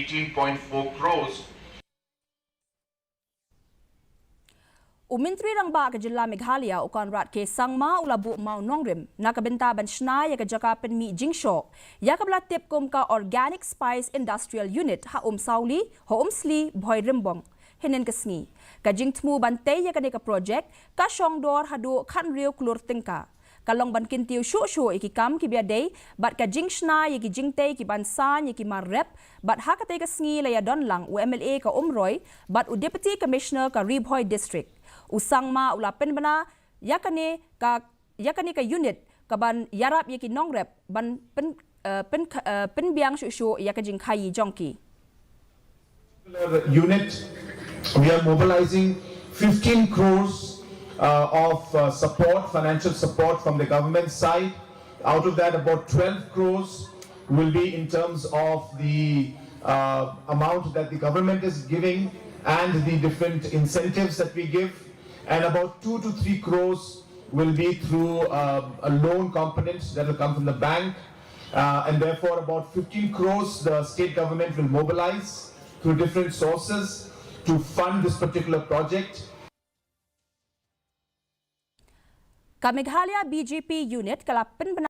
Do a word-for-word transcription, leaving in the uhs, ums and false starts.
fifteen point four crores. U Myntri Rangbah ka Jylla Meghalaya, u Conrad K Sangma, u la buh mawnongrim na ka bynta ban shna ïa ka jaka pynmih jingshoh ïa kaba la tip kum ka Organic Spice Industrial Unit ha Umsawli, ha Umsli, Bhoirymbong, hynnin ka sngi. Ka jingthmu ban tei ïa kane ka projek ka shongdor haduh khathynriew klur tyngka. Ka long ban kyntiew shuh shuh ïa ki kam kiba ïadei bad ka jingshna ïa ki jingtei ki ban saiñ ïa ki mar rep, bad ha katei ka sngi la ïadon lang u M L A ka Umroi bad u Deputy Commissioner ka Ri Bhoi District. U Sangma u la pynbna ïa kane ka, ïa kane ka unit ka ban ïarap ïa ki nongrep ban pyn, eh, pyn, eh, pynbiang shuh shuh ïa ka jingkhaïi jong ki. Unit, we are mobilizing fifteen crores uh, of uh, support, financial support from the government side. Out of that, about twelve crores will be in terms of the uh, amount that the government is giving and the different incentives that we give. And about two to three crores will be through uh, a loan component that will come from the bank. Uh, and therefore, about fifteen crores the state government will mobilize through different sources to fund this particular project. Ka Meghalaya B J P unit ka la pynbna